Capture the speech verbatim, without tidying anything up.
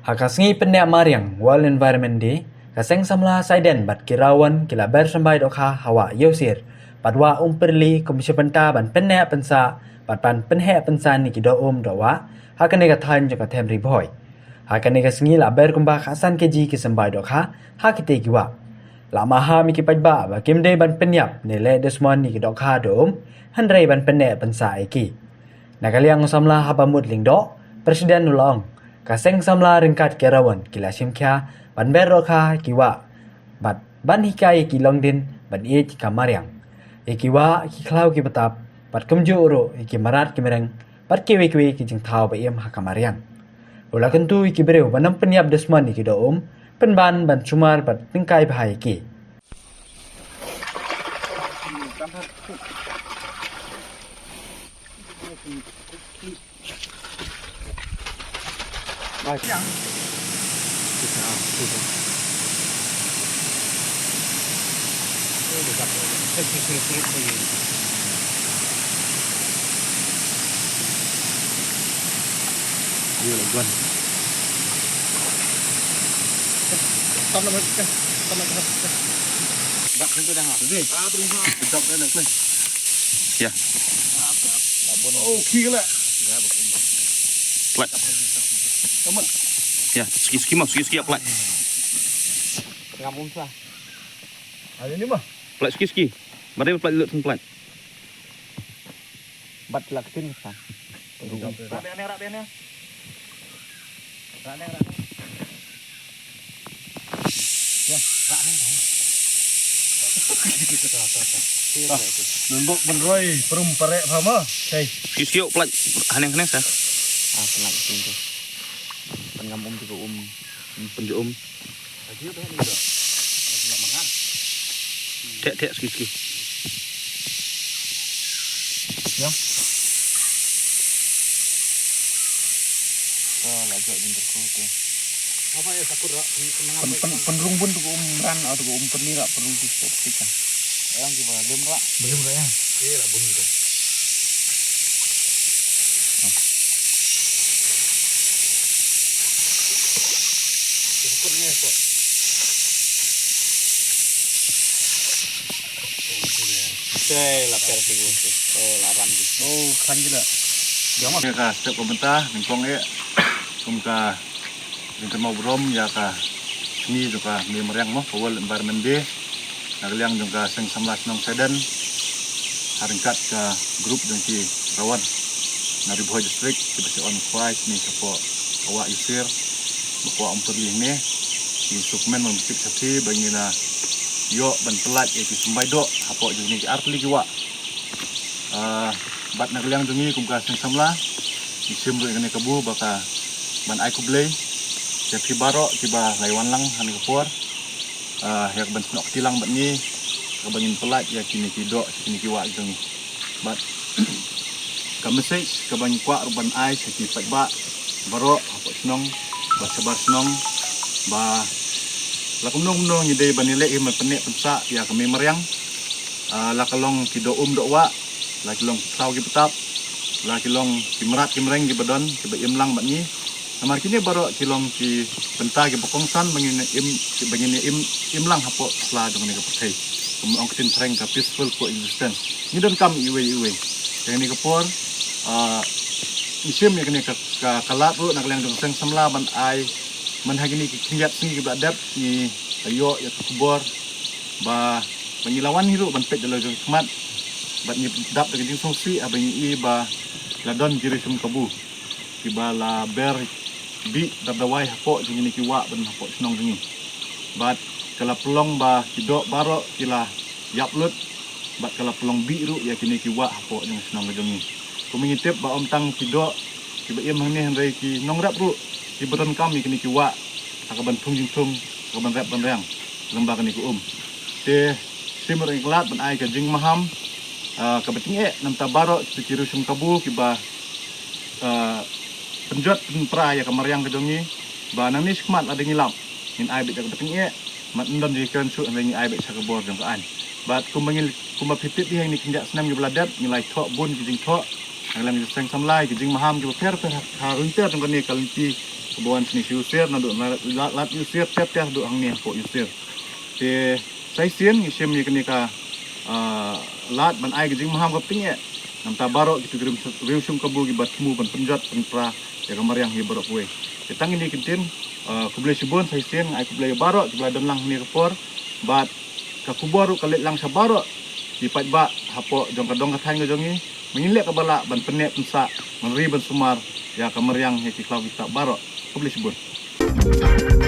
Ha ka sngi pynneh mariang World Environment Day, ka Seng Samla Saiden bad ki Rawan ki la ber symbai dohkha ha Wah Iewsir bad Wah Umpyrli kum shi bynta ban pynneh pynsah bad ban pynheh pynsan ïa ki doh um doh wah ha kane ka thaiñ jong ka them Ri Bhoi. Ha kane ka sngi la ber kumba khatsan kg ki symbai dohkha ha kite ki wah. La maham ïa ki paidbah ba kim dei ban pynïap ne leh dusmon ïa ki dohkha doh um, hynrei ban pynneh pynsah ïa ki. Na ka liang u samla Haba Mut Lyngdoh, President, u la ong, ka Seng Samla ryngkat ki Rawan ki la shim khia ban ber dohkha ki wah bad ban hikai ïa ki longdien ban ïeit ïa ka mariang, ïa ki wah, ki khlaw, ki btap bad kumjuh ruh ïa ki mrad ki mreng bad kiwei kiwei ki jingthaw ba im ha ka mariang. U la kyntu ïa ki briew ban ym pynïap dusmon ïa ki doh um, pynban ban sumar bad tyngkai bha ïa ki. Ïa. Oh, khi ka leh. Pynlait. Ïa, suki, suki mo, suki, suki, pynlait. Ngam um sa. Ada ni mo. Pynlait suki, suki. Mari pynlait lut, pynlait. Bat la ktien sa. Rah biang, rah biang. Rah biang, rah biang. Ïa, rah biang. Nunbok ban roi, perum parek sama. Hei. Suki, suki, pynlait haneng, haneng sa. Ah, pynlait ktien tu. Pynngam um tu um. Pynjuh um. Theh, theh, suki, suki. Ïa. Oh, la jot din berkut, eh. Pyn, pyn, pynrung bun tu ka um ran, atau ka um pynni ra pynrung tu ka tika. Yang ki ba lem ra. Ba lem ra, ïa. Ïa, la bun gitu. Te la per ki gu. Oh, la ram ki. Oh, khan ki la. Ïa ka step ka bynta, nyngkong eh. Kum ka Jingkynmaw burom ïa ka sngi jong ka Mei Mariang mo, ka World Environment Day. Na ka liang jong ka Seng Samla Shnong Saiden, ha ryngkat ka group jong ki Rawan na Ri Bhoi District, kiba shah wan khwai shane shapoh ka Wah Iewsir, bad ka Wah Umpyrli hangne. Ngi sngewkmen ban pyntip shathie ba ngin ïoh ban pynlait ïa ki symbai doh hapoh jong kine ki artylli ki wah. Ah, bad na ka liang jong ngi kum ka Seng Samla, ngi shim ruh ïa kane ka kabu ba ka ban ai khublei ïa phi baroh kiba la wan lang ha kane ka por, ah, ïa ka ban snoh kti lang bad ngi, kaba ngin pynlait ïa kine ki doh, ïa kine ki wah jong ngi. Bad ka message kaba ngi kwah ruh ban ai sha ki paidbah baroh hapoh shnong bad shabar shnong ba la kumno kumno ngi dei ban ïaleh ïa ban pynneh pynsah ïa ka Mei Mariang. Ah, la ka long ki doh um doh wah, la ki long ki khlaw ki btap, la ki long ki mrad ki mreng kiba don, kiba im lang bad ngi. Namar kine baroh ki long ki bynta kiba kongsan ba ngin im, ba ngin im, im lang hapoh sla jong kane ka pyrthei. Kum ong ka ktien phareng ka peaceful coexistence. Ngi donkam iwei iwei. Te kane ka por, ah, ngi shim ïa kane ka, ka, ka lad ruh na ka liang jong ka Seng Samla ban ai, man ha kine ki khyndiat sngi kiba la dep, ngi la ïoh ïa ka khubor ba, ba ngi la wan hi ruh ban peit da la jong ki khmat. Bad ngi dap da ka jingsngewsih haba ngi i ba la don ki rishum kabu kiba la ber bih ber dawai hapoh jong kine ki wah bad hapoh shnong jong ngi. Bad ka la pynlong ba ki doh baroh ki la ïap lut bad ka la pynlong bih ruh ïa kine ki wah hapoh jong shnong ka jong ngi. Kumba ngi tip ba ym tang ki doh kiba im hangne hynrei ki nongrep ruh kiba donkam ïa kine ki wah ha ka ban thung jingthung, ha ka ban rep ban riang lyngba kane ka um. Te shim ruh ïa ka lad ban ai ka jingmaham, ah, kaba tyngeh na bynta baroh kita ki rishum kabu kiba, ah, pynjot pynpra ïa ka mariang ka jong ngi ba nangne shakhmat lada ngi lap ngin ai beit ïa kaba tyngeh, ym don jingkren shuh hynrei ngi ai beit sha ka bor jong ka aiñ. Bad kumba ngi, kumba phi tip hi ha kine ki khyndiat snem kiba la dep ngi la ïathoh bun ki jingthoh Ngi la ngi seng samla ïa ki jingmaham kiba pher pher ha ryngkat jong kane ka lynti kaba wan shane sha Iewsir, naduh na Lad, Lad Iewsir ter ter haduh hangne hapoh Iewsir. Te sa shisien ngi shim ïa kane ka, ah, lad ban ai ka jingmaham kaba tyngeh na bynta baroh kito ki riew, riew shong kabu kiba thmu ban pynjot pynpra ïa ka mariang hi baroh kawei. Te tang kine ki ktien, ah, khublei shibun. Sa shisien nga ai khublei ïa baroh kiba la don lang ha kane ka por, bad ka khubor ruh ka leit lang sha baroh ki paidbah hapoh jong ka dong ka thaiñ ka jong ngi, ba ngin leh kaba lah ban pynneh pynsah, ban ri ban sumar ïa ka mariang, ïa ki khlaw ki ktah baroh. Khublei shibun.